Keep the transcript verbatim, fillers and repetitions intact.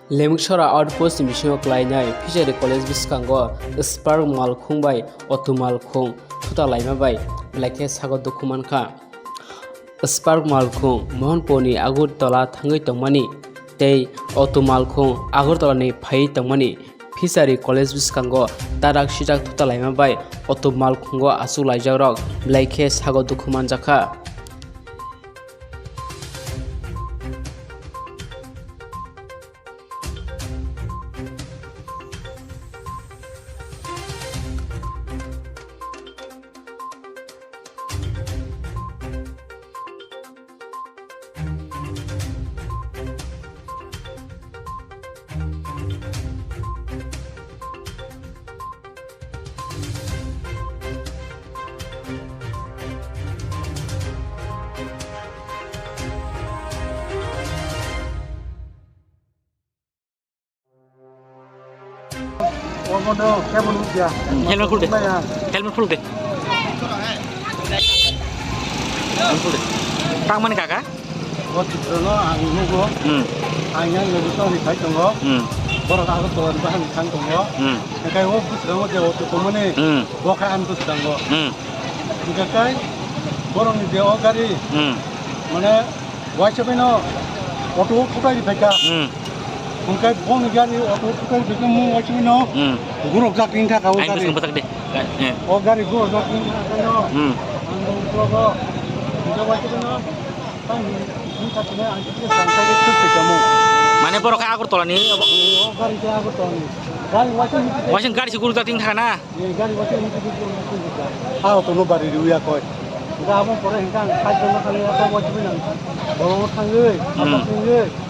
Lemksora Outpost ni bisingo klainai Fishery College bwskango Spark malkhung bai Auto malkhung thuta laima bai belai khe sago dukhu mankha. Spark malkhung Mohanpur ni Agartala thangwi tongmani tei Auto malkhung Agartala ni phaiwi tongmani Fishery College bwskango tarak sitak thuta laima bai Auto malkhungo achuk laijak rok belai khe sago dukhu manjakha. Helmet khul de. Helmet khul de. Helmet khul de. Tangmani kaka? O chitrono ang nugo. Hmm. Ang yang nugo to ni khai tongo. Hmm. Borok Agartala ni bahai ni thang tongo. Hmm. Hingkai o bwskango je auto tongmani. Hmm. Bo khai ang bwskango. Hmm. Hingkai borok ni je o gari. Hmm. Mane Waisa bino auto o thutai di phaika. Hmm. Hingkai boni gari auto o thutai di phaika mung waisa bino. Hmm. Gurok jak tin thaka o gari. Ang bwswng bwsak de. Eh. O gari gurok jak tin thaka no. Hmm. Ang bwswng bwsak o. Hingkai waisa bino. Tang ni thak ne ang kisa sang sai de thuk se kamo. Mane borok khe Agartala ni. O gari khe Agartala ni. Gari waisa ni. Waisa gari se gurok jak tin thaka na. Ha, auto no bari riya koi. Ga abo pore hingka ang side no khali ya, koi wajib nang. Boro thangwi, hmm, apa thangwi.